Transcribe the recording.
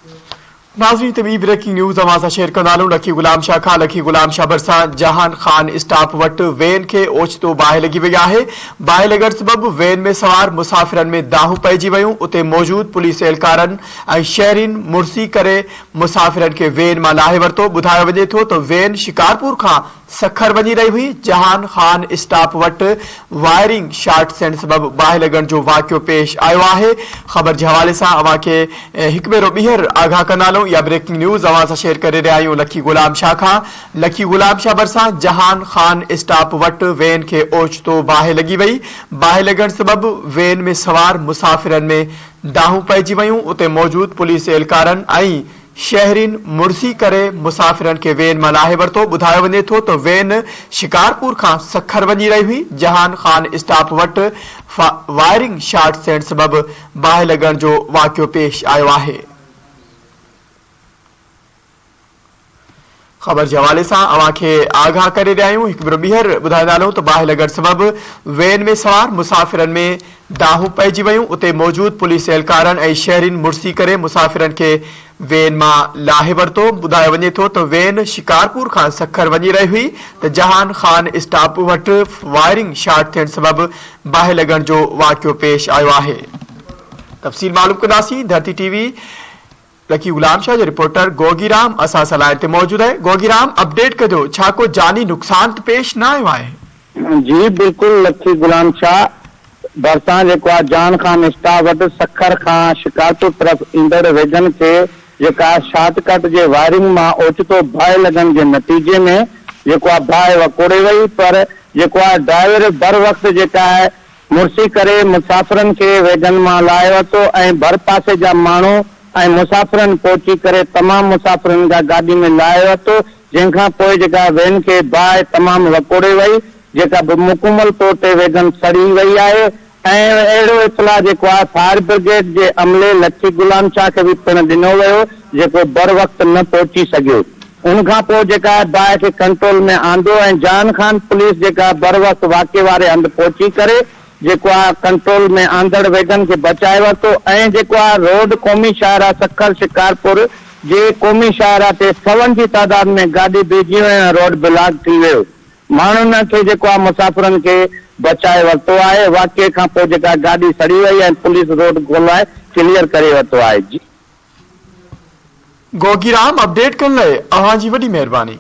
ناظرين ته ٻي بريڪنگ نيوز اوهان سان شيئر ڪندا هلون لکي غلام شاهه کان لکي غلام شاهه ڀرسان جهان خان اسٽاپ وٽ وين کي اوچتو باهه لڳي وئي آهي باهه لڳڻ سبب وين ۾ سوار مسافرن ۾ دانهون پئجي ويون اتي موجود پوليس اهلڪارن ۽ شهرين مڙسي ڪري مسافرن کي وين مان لاهي ورتو ٻڌايو وڃي ٿو ته وين شڪارپور کان سکر وڃي رهي هئي، جهان خان اسٽاپ وٽ وائرنگ شارٽ ٿيڻ سبب باهه لڳڻ جو واقعو پيش آيو آهي، خبر جي حوالي سان اوهان کي هڪ ڀيرو ٻيهر آگاهه ڪندا هلون، اها بريڪنگ نيوز اوهان سان شيئر ڪري رهيا آهيون لکي غلام شاهه کان، لکي غلام شاهه ڀرسان جهان خان اسٽاپ وٽ وين کي اوچتو باهه لڳي وئي، باهه لڳڻ سبب وين ۾ سوار مسافرن ۾ دانهون پئجي ويون، اتي موجود پوليس اهلڪارن ۽ شهرين مڙسي ڪري مسافرن کي وين مان لاهي ورتو، ٻڌايو وڃي ٿو ته وين شڪارپور کان سکر وڃي رهي هئي، جهان خان اسٽاپ وٽ وائرنگ شارٽ ٿيڻ سبب باهه لڳڻ جو واقعو پيش آيو آهي. خبر جي حوالي سان اوهان کي آگاهه ڪري رهيا آهيون، هڪ ڀيرو ٻيهر ٻڌائيندا هلون ته باهه لڳڻ سبب وين ۾ سوار مسافرن ۾ دانهون پئجي ويون، اتي موجود پوليس اهلڪارن ۽ شهرين مڙسي ڪري مسافرن کي وين مان لاهي ورتو، ٻڌايو وڃي ٿو ته وين شڪارپور کان سکر وڃي رهي هئي ته جهان خان اسٽاپ وٽ وائرنگ شارٽ ٿيڻ سبب باهه لڳڻ جو واقعو پيش آيو آهي. تفصيل معلوم ڪنداسين ڌرتي ٽي وي. لکي غلام شاهه جو رپورٽر گوگي رام اسان سان لائين تي موجود آهي گوگي رام اپڊيٽ ڪجو ڇا ڪو جاني نقصان ته پيش نه آيو آهي. جي بلڪل لکي غلام شاهه ڀرسان جيڪو آهي جان خان اسٽاپ وٽ سکر کان شڪارپور طرف ايندڙ ويگن کي جيڪا شارٽ ڪٽ جي وائرنگ مان اوچتو باهه لڳڻ جي نتيجي ۾ جيڪو آهي باهه وڪوڙي وئي پر جيڪو آهي ڊرائيور بروقت جيڪا آهي مڙسي ڪري مسافرن کي ويگن مان لاهي ورتو ۽ ڀر پاسي جا ماڻهو ۽ مسافرن پهچي ڪري تمام مسافرن کان گاڏي ۾ لاهي ورتو جنهن کان پوء جيڪا وين کي باهه تمام وڪوڙي وئي جيڪا به مڪمل طور تي ويگن سڙي وئي آهي ۽ اهڙو اطلاع جيڪو آهي فائر برگيڊ جي عملي لکي غلام شاهه کي به پڻ ڏنو ويو جيڪو بروقت نه پهچي سگهيو. ان کان پوء جيڪا باهه کي ڪنٽرول ۾ آندو ۽ جهان خان پوليس جيڪا بروقت واقعي واري هنڌ پهچي ڪري جيڪو آ ڪنٽرول ۾ آندڙ ويگن کي بچائي ورتو ۽ جيڪو آ روڊ قومي شاهراهه سکر شڪارپور جي قومي شاهراهه تي سون جي تعداد ۾ گاڏي بيهجي ويون ۽ روڊ بلاڪ ٿي ويو ماڻهن کي جيڪو آ مسافرن کي بچائي ورتو آهي واقعي کان پوء جيڪا گاڏي سڙي وئي ۽ پوليس روڊ کولائي ڪليئر ڪري ورتو آهي جي. گوگي رام اپڊيٽ ڪرڻ لاء اوهان جي وڏي مهرباني.